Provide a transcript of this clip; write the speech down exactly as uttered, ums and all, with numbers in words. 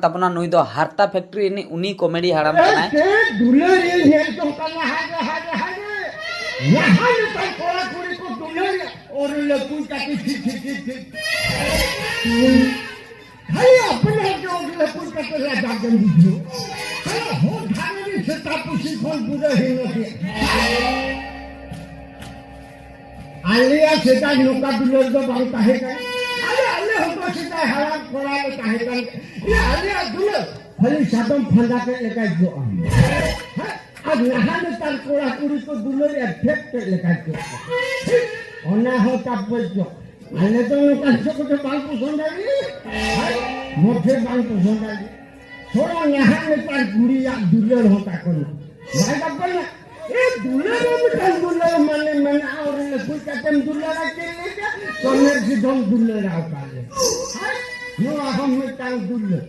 ᱛᱟᱵᱚᱱᱟ, ᱱᱩᱭ ᱫᱚ ᱦᱟᱨᱛᱟ ᱯᱷᱮᱠᱴᱨᱤ ᱨᱤᱱᱤᱡ ᱩᱱᱤ ᱠᱚᱢᱮᱰᱤ ᱦᱟᱲᱟᱢ ᱠᱟᱱᱟᱭ᱾ ᱮ, ᱪᱮᱫ ᱫᱩᱞᱟᱹᱲᱤᱭᱟᱹ ᱧᱮᱞ ᱡᱚᱝ ᱠᱟᱱᱟ, ᱦᱟᱭ ᱨᱮ, ᱦᱟᱭ ᱨᱮ, ᱦᱟᱭ ᱨᱮ᱾ ᱱᱟᱦᱟᱜ ᱱᱮᱛᱟᱨ ᱠᱚᱲᱟ ᱠᱩᱲᱤ ᱠᱚ ᱫᱩᱞᱟᱹᱲᱤᱭᱟᱹ, ᱚᱨ ᱞᱟᱹᱴᱩ ᱠᱟᱛᱮ ᱴᱷᱤᱠ, ᱴᱷᱤᱠ, ᱴᱷᱤᱠ, ᱴᱷᱤᱠ᱾ ᱠᱷᱟᱹᱞᱤ ᱟᱯᱱᱟᱨ ᱜᱮ ᱚᱨ ᱞᱟᱹᱴᱩ ᱠᱟᱛᱮ ᱞᱟᱡᱟᱣ ᱜᱮᱢ ᱵᱩᱡᱷᱟᱹᱣ᱾ ᱦᱟᱱᱟ ᱦᱚᱲ ᱫᱷᱟᱨᱮ ᱨᱮ ᱥᱮᱛᱟ ᱯᱩᱥᱤ ᱠᱷᱚᱱ ᱵᱩᱨᱟᱹ ᱦᱤᱱᱟᱹ ᱜᱮ᱾ ᱟᱞᱮᱭᱟᱜ ᱥᱮᱫᱟᱭ ᱱᱚᱝᱠᱟ ᱫᱩᱞᱟᱹᱲ ᱫᱚ ᱵᱟᱝ ᱛᱟᱦᱮᱸ ᱠᱟᱱᱟ᱾ ᱟᱞᱮ, ᱟᱞᱮ ᱦᱚᱸᱛᱚ ᱥᱮᱫᱟᱭ ᱦᱟᱲᱟᱢ ᱠᱚᱲᱟ ᱞᱮ ᱛᱟᱦᱮᱸ ᱠᱟᱱ᱾ ᱤᱭᱟᱹ, ᱟᱞᱮᱭᱟᱜ ᱫᱩᱞᱟᱹᱲ ᱠᱷᱟᱹᱞᱤ ᱥᱟᱫᱚᱢ ᱯᱷᱟᱸᱫᱟ ᱠᱮᱫ ᱞᱮᱠᱟ ᱡᱚᱜᱼᱟ᱾ ᱦᱮᱸ? ᱟᱨ ᱱᱟᱦᱟᱜ ᱱᱮᱛᱟᱨ ᱠᱚᱲᱟ ᱠᱩᱲᱤ ᱠᱚ ᱫᱩᱞᱟᱹᱲᱮᱜᱼᱟ, ᱴᱷᱮᱠ ᱠᱮᱫ ᱞᱮᱠᱟ ᱡᱚᱜᱼᱟ᱾ ᱚᱱᱟ ᱦᱚᱸ ᱛᱟᱯᱚᱡ ᱡᱚᱜ᱾ ᱟᱞᱮ ᱫᱚ ᱱᱚᱝᱠᱟ ᱡᱚᱜ ᱫᱚ ᱵᱟᱝ ᱯᱚᱥᱚᱱᱫ ᱟᱞᱮ᱾ ᱦᱮᱸ? ᱢᱚᱴᱷᱮ ᱵᱟᱝ ᱯᱚᱥᱚᱱᱫ ᱟᱞᱮ᱾ ᱛᱷᱚᱲᱟ ᱱᱟᱦᱟᱜ ᱱᱮᱛᱟᱨ ᱠᱩᱲᱤᱭᱟᱜ ᱫᱩᱞᱟᱹᱲ ᱦᱚᱸ ᱛᱟᱠᱚ ᱵᱟᱭ ᱜᱟᱵᱚᱞᱟ᱾ ᱮ, ᱫᱩᱞᱟᱹᱲ ᱦᱚᱸ ᱢᱤᱫᱴᱟᱝ ᱫᱩᱞᱟᱹᱲ ᱢᱟᱱᱮ ᱢᱮᱱᱟᱜᱼᱟ, ᱚᱨ ᱞᱟᱹᱴᱩ ᱠᱟᱛᱮᱢ ᱫᱩᱞᱟᱹᱲᱟ ᱪᱮᱫ ᱞᱮᱠᱟ? ᱥᱚᱢᱮᱨ ᱥᱤᱫᱷᱚᱢ ᱫᱩᱞᱟᱹᱲᱟ ᱚᱠᱟ ᱨᱮ? ᱱᱚᱣᱟ ᱦᱚᱸ ᱢᱤᱫᱴᱟᱝ ᱫᱩᱞᱟᱹᱲ᱾